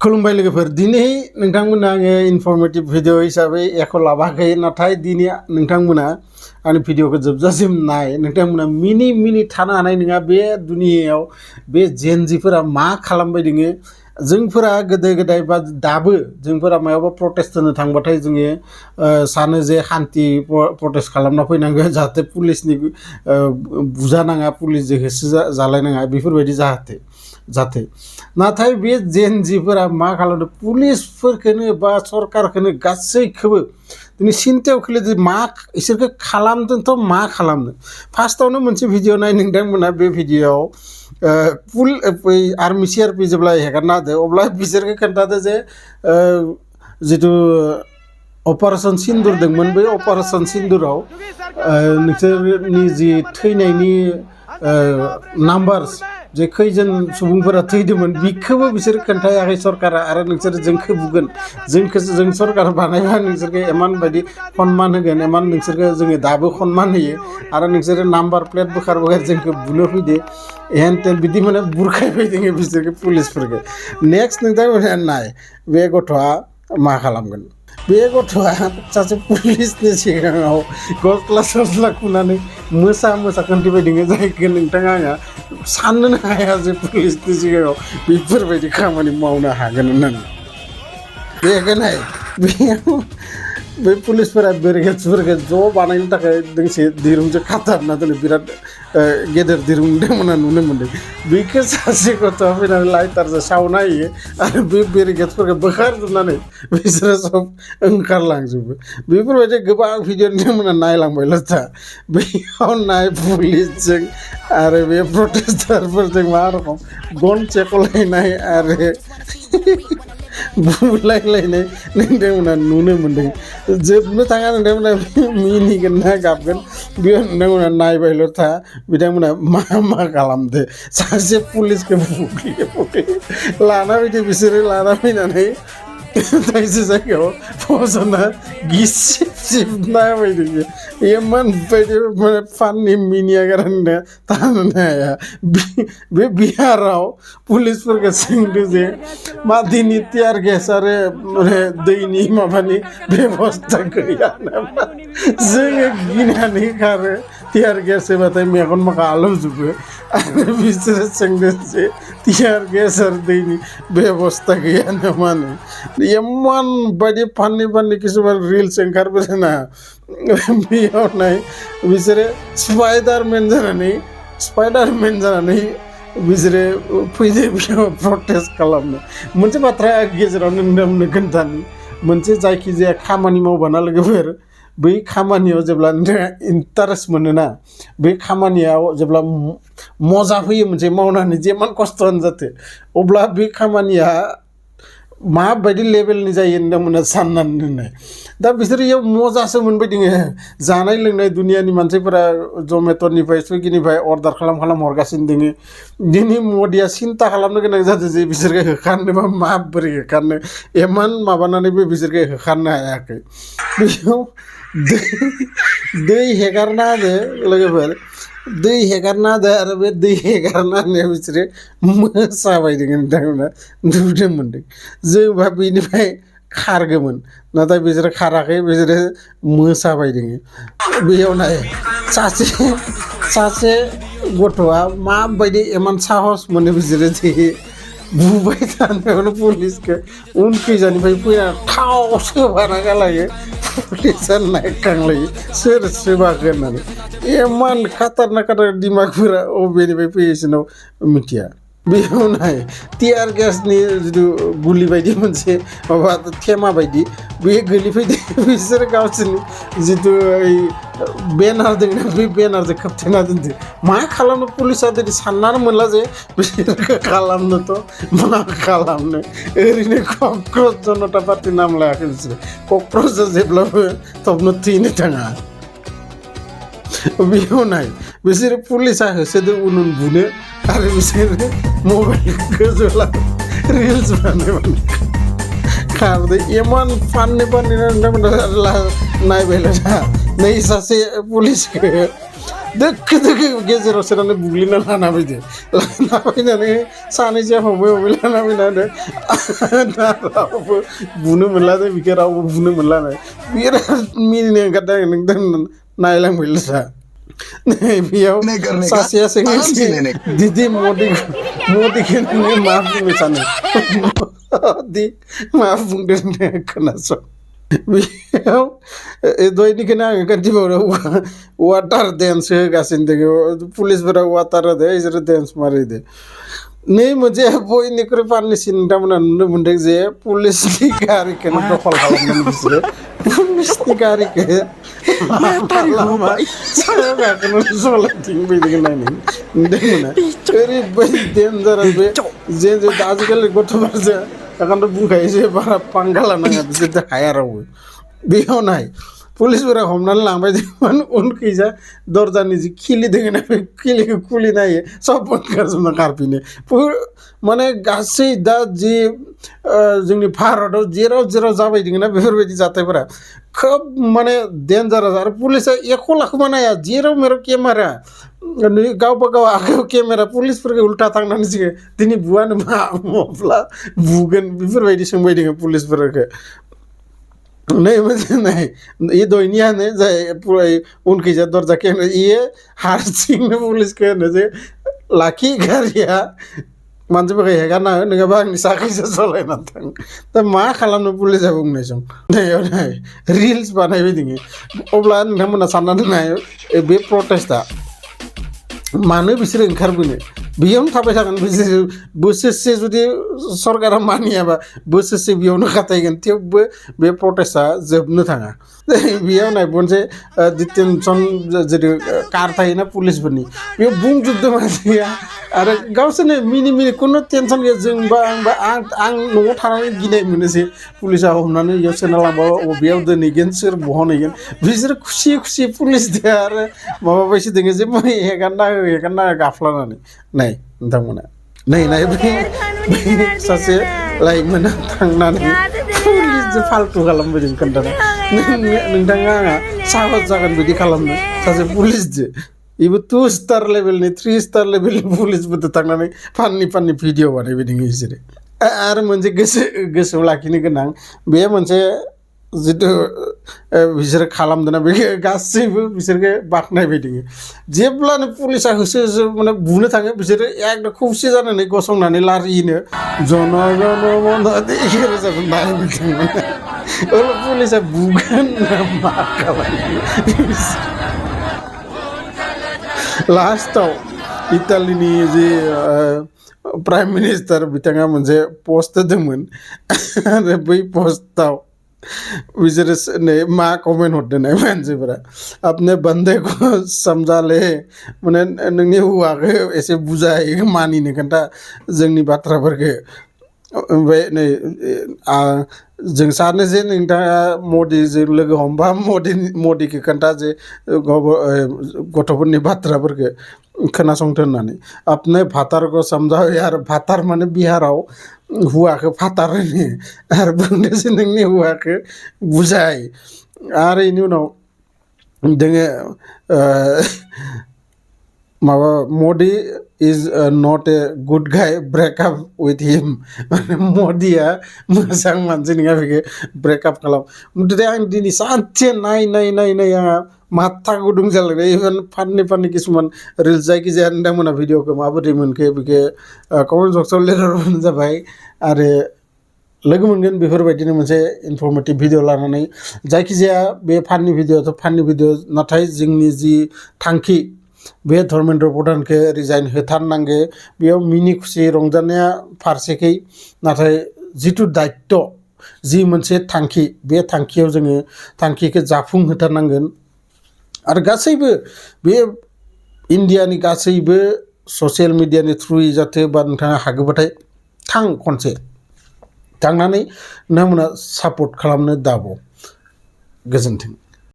खुलुमबाय लोगोफोर दिनै नोंथांमोना आङो इनफरमेटिभ भिडिअ हिसाबै एख' लाबाखै नाथाय दिनै नोंथांमोना आंनि भिडिअखौ जोबजासिम नाय नोंथांमोना मिनि थानो हानाय नङा बे दुनियायाव बे जेनजिफोरा मा खालामबाय दोङो जोंफोरा गोदो गोदाय बा दाबो जोंफोरा मायावबा प्रटेस्ट होनो थांबाथाय जोङो सानो जे शान्ति प्रटेस्ट खालामना फैनांगौ जाहाथे पुलिसनि बुजानाङा पुलिसजों होसो जालायनाङा बेफोरबायदि जाहाथे नाथाय बे जेनजिफोरा मा खालामदों पुलिसफोरखौनो बा सरकारखौनो गासैखौबो दिनै सिन्थायाव खोलैदों मा इसोरखौ खालामदोंथ' मा खालामनो फार्स्टआवनो मोनसे भिडिअ नाय नोंथांमोना बे भिडिअआव आर्मि सिआरपि जेब्ला हेगारना होदो अब्ला बिसोरखौ खोन्थादो जे जिथु अपारेशन सिन्दुर दंमोन बै अपारेशन सिन्दुराव नोंसोरनि जि थैनायनि नाम्बार्स जे खैजोन सुबुंफोरा थैदोंमोन बेखौबो बिसोर खोन्थायाखै सरकारा आरो नोंसोर जोंखौ बुगोन जों सरकार बानायबा नोंसोरखौ एमान बायदि सन्मान होगोन एमान नोंसोरखौ जोङो दाबो सन्मान होयो आरो नोंसोरो नाम्बार प्लेट बोखार जोंखौ बुनो फैदो हेन तेन बिदि माने बुरखायबाय दोङो बिसोरखौ पुलिसफोरखौ नेक्स्ट नोंथांमोना नाय बे गथ'आ मा खालामगोन बे गथ'आ सासे पुलिसनि सिगाङाव गस्ला सस्ला खुनानै मोसा खोन्थिबाय दोङो जायखौ नोंथाङा आंहा साननोनो हाया जे पुलिसनि सिगाङाव बेफोरबायदि खामानि मावनो हागोन होननानै बेखौ नाय बेयाव बे पुलिसफोरा बेरिकेड्सफोरखौ ज' बानायनो थाखाय दोंसे दिरुंजों खाथाबना दोनो बिराद गेदेर दिरुं नोंथांमोना नुनो मोन्दों बेखौ सासे गथ'आ फैनानै लाइटारजों सावना होयो आरो बे बेरिकेड्सफोरखौ बोखारजोबनानै बिसोरो सब ओंखारलांजोबो बेफोरबायदि गोबां भिडिअ नोंथांमोना नायलांबायल' था बेयाव नाय पुलिसजों आरो बे प्रटेस्टारफोरजों मा रखम गन सेखलायनाय आरो बुलायलायनाय नोंथांमोना नुनो मोन्दों जोबनो थाङा नोंथांमोना मिनिगोन ना गाबगोन बेयाव नोंथांमोना नायबायल' था बिथांमोना मा खालामदो सासे पुलिसखौ बुग्लियो लाना फैदो बिसोरो लाना फैनानै दायसे जायगायाव फसना गिसिबना होबायदों इमान बायदि माने फाननि मिनिया गारनो थानो हाया बे बिहाराव पुलिसफोरखौ सोंदों जे मा दिनै टियार गेस आरो दैनि माबानि बेबस्था गैया नामा जोङो गिनानै खारो टियार गेस होबाथाय मेगन मोखां आलौजोबो आरो बिसोरो सोंदों जे टियार गेस आरो दैनि बेबस्था गैया नामा इमान बायदि फाननि किसुमान रिल्स ओंखारबोदों ना बेयाव नाय बिसोरो स्पाइडारमेन जानानै बिसोरो फैदो बेयाव प्रटेस्ट खालामनो मोनसे बाथ्रा गेजेरावनो नोंथांमोननो खोन्थानि मोनसे जायखिजाया खामानि मावबाना लोगोफोर बै खामानियाव जेब्ला नोंथाङा इन्टारेस्ट मोनोना बे खामानियाव जेब्ला मजा फैयो मोनसे मावनानै जेमान खस्थ'आनो जाथों अब्ला बे खामानिया माबायदि लेभेलनि जायो नोंथांमोना साननानै दोननाय दा बिसोर इयाव मजासो मोनबाय दोङो जानाय लोंनाय दुनियानि मानसिफोरा जमेट'निफ्राय सुइगिनिफ्राय अर्डार खालाम हरगासिनो दोङो दिनै मदिया सिन्था खालामनो गोनां जादों जे बिसोरखौ होखारनोबा माबोरै होखारनो इमान माबानानैबो बिसोरखौ होखारनो हायाखै बेयाव दै हेगारना होदो लोगोफोर दै हेगारना होदो आरो बे दै हेगारना होनायाव बिसोरो मोसाबाय दोङो नोंथांमोना नुनो मोन्दों जोंबा बेनिफ्राय खारगौमोन नाथाय बिसोरो खाराखै बिसोरो मोसाबाय दोङो बेयाव नाय सासे गथ'आ माबायदि इमान साहस मोनो बिसोरो जे बुबाय थानायावनो पुलिसखौ उनखैजानिफ्राय फैना थाव सोबाना गालायो पुलिसा नायखांलायो सोर सोबाखो होननानै इमान खाटारना दिमागफोरा अबेनिफ्राय फैयो इसोरनाव मिथिया बेयाव नाय टियार गेसनि जिथु गुलि बायदि मोनसे माबा थेमा बायदि बे गोलैफैदों बिसोर गावसोरनि जिथु ओइ बेनार दंना बे बेनारजों खोबथेना दोनदो मा खालामनो पुलिसा दिनै साननानै मोनला जे बिसोरखौ खालामनोथ' मा खालामनो ओरैनो क'क्राझार जनता पार्टि नाम लायाखै बिसोरो क'क्राझार जेब्लाबो थबनो थैनो थाङा बेयाव नाय बिसोरो पुलिसा होसोदो उन बुनो आरो बिसोरो मबाइल गोजौला रिल्स बानायबानो खारदो इमान फाननि नोंथांमोना नायबायल' नै सासे पुलिसखौ दोखो दोखो गेजेराव सोनानै बुग्लिना लाना फैनानै सानैजों हमै लाना फैनानै रावबो बुनो मोनला बिखौ रावबो बुनो मोनला बिराद मिनिनो ओंखारदों नों नायलांबायल' सा नै बेयाव सासेया सोंनोसै दिदि मदिखौ नोङो मा बुंनो सानो दि मा बुंदों खोनासं बेयाव दहायनिखौनो आङो कन्टिबावो वाटार डेन्स होगासिनो दङ पुलिसफोरा वाटार होदो बिसोरो डेन्स मारिदो नै मोनसे बयनिख्रुइ फाननिसिन नोंथांमोना नुनो मोनदों जे पुलिसनि गारिखौनो दखल खालामदों बिसोरो पुलिसनि गारिखौ लामा सायाव गाखोनानै सलायथिंफैदों नायनो नुदोंमोना ओरैबायदि डेन्जारास बे जे आजिखालि गथ'फोरजों ओंखायनोथ' बुंखायो जे बारा पांगा लानाङा बिसोरजों हाया रावबो बेयाव नाय पुलिसफोरा हमनानै लांबाय दंमोन उनखैजा दरजानि जि खिलि दङ ना बे खिलिखौ खुलिना होयो सब ओंखारजोबना खारफिनो माने गासै दा जि जोंनि भारताव जेराव जेराव जाबाय दङ ना बेफोरबायदि जाथायफोरा खोब माने डेन्जारास आरो पुलिसा एख' लाखोमानो हाया जेराव मेराव केमेरा गावबा गाव आखायाव केमेरा पुलिसफोरखौ उल्था थांनानै जोङो दिनै बुवानो माब्ला बुगोन बेफोरबायदि सोंबाय दङ पुलिसफोरखौ नै मोनसे नाय इ दहायनियानो जाय उनखैजा दरजा खेवनो इयो हारसिंनो पुलिसखौ होनो जे लाखि गारिया मानसिफोरखौ हेगारना हो नङाबा आंनि साखैसो सालायनानै थां दा मा खालामनो पुलिसा बुंनाय सम नाय रिल्स बानायबाय दङ अब्ला नोंथांमोना साननानै नाय बे प्रटेस्टआ मानो बिसोरो ओंखारबोनो बेयावनो थाबाय थागोन बिसोर बोसोरसे जुदि सरकारा मानियाबा बोसोरसे बेयावनो खाथायगोन थेवबो बे प्रटेस्टआ जोबनो थाङा बेयाव नाय मोनसे डिटेनसन जेरै कार थायोना पुलिसफोरनि बेयाव बुंजोबदों मानसिया आरो गावसोरनो मिनि खुनु टेनसन गैया जोंबा आं न'आव थानानै गिनाय मोनोसै पुलिसा हमनानै बेयाव सोना लांबा बबेयाव दोनहैगोन सोर बहनहैगोन बिसोर खुसि पुलिसदो आरो माबाबायसो दोङो जे हेगारना हो गाफ्लानानै नाय नोंथांमोना नाय सासे लाइमोना थांनानै पुलिसजों फाल्तु खालामबोदों खोन्थानो नोंथाङा आंहा साहस जागोन बिदि खालामनो सासे पुलिसजों बेबो 2 स्टार लेभेलनि 3 स्टार लेभेलनि पुलिसफोरजों थांनानै फाननि भिडिअ बानायबोदों बिसोरो आरो मोनसे गोसोआव लाखिनो गोनां बे मोनसे जितु बिसोरो खालामदोंना बे गासैबो बिसोरखौ बाख्नायबाय दङ जेब्लानो पुलिसा होसो माने बुनो थाङो बिसोरो एकदम खौसे जानानै गसंनानै लारिनो जन गन रोजाबो नायबाय पुलिसा बुगोन ना मा खालामगोन लास्टाव इटालिनि जि प्राइम मिनिस्टार बिथाङा मोनसे पस्ट होदोंमोन आरो बै पस्टआव बिसोरो नै मा कमेन्ट हरदों मानसिफोरा आपने बंदे को समझा ले माने नोंनि हौवाखौ एसे बुजाय मानिनो खोन्था जोंनि बाथ्राफोरखौ ओमफ्राय नै जों सानो जे नोंथाङा मदिजों लोगो हमबा मदिखौ खोन्था जे गथ'फोरनि बाथ्राफोरखौ खोनासंथों होननानै आपने भातारखौ समझाओ यार भातार माने बिहाराव हौवाखौ भातार होनो आरो बुंदोंसो नोंनि हौवाखौ बुजाय आरो बेनि उनाव दोङो माबा Modi is not a good guy breakup with him माने मदिया मोजां मानसि नङा बेखौ ब्रेकआप खालाम ओमफ्राय आं दिनै सानसे नाय आंहा माथा गुदुं जालांदों इभेन फाननि किसुमान रिल्स जायखिजाया नोंथांमोना भिडिअखौ माबोरै मोनखो बेखौ कमेन्ट बक्सआव लिरहरबानो जाबाय आरो लोगो मोनगोन बेफोरबायदिनो मोनसे इनफरमेटिभ भिडिअ लानानै जायखिजाया बे फाननि भिडिअ नाथाय जोंनि जि थांखि बे धर्मेन्द्र प्रधानखौ रिजाइन होथारनांगौ बेयाव मिनि खुसि रंजानाया फारसेखै नाथाय जिथु दायित्व जि मोनसे थांखि बे थांखियाव जोङो थांखिखौ जाफुंहोथारनांगोन आरो गासैबो बे इन्डियानि गासैबो ससियेल मिडियानि थ्रुयै जाथे बा नोंथाङा हागोबाथाय थां खनसे थांनानै नोंथांमोना सापर्ट खालामनो दाबाव गोजोन्थों।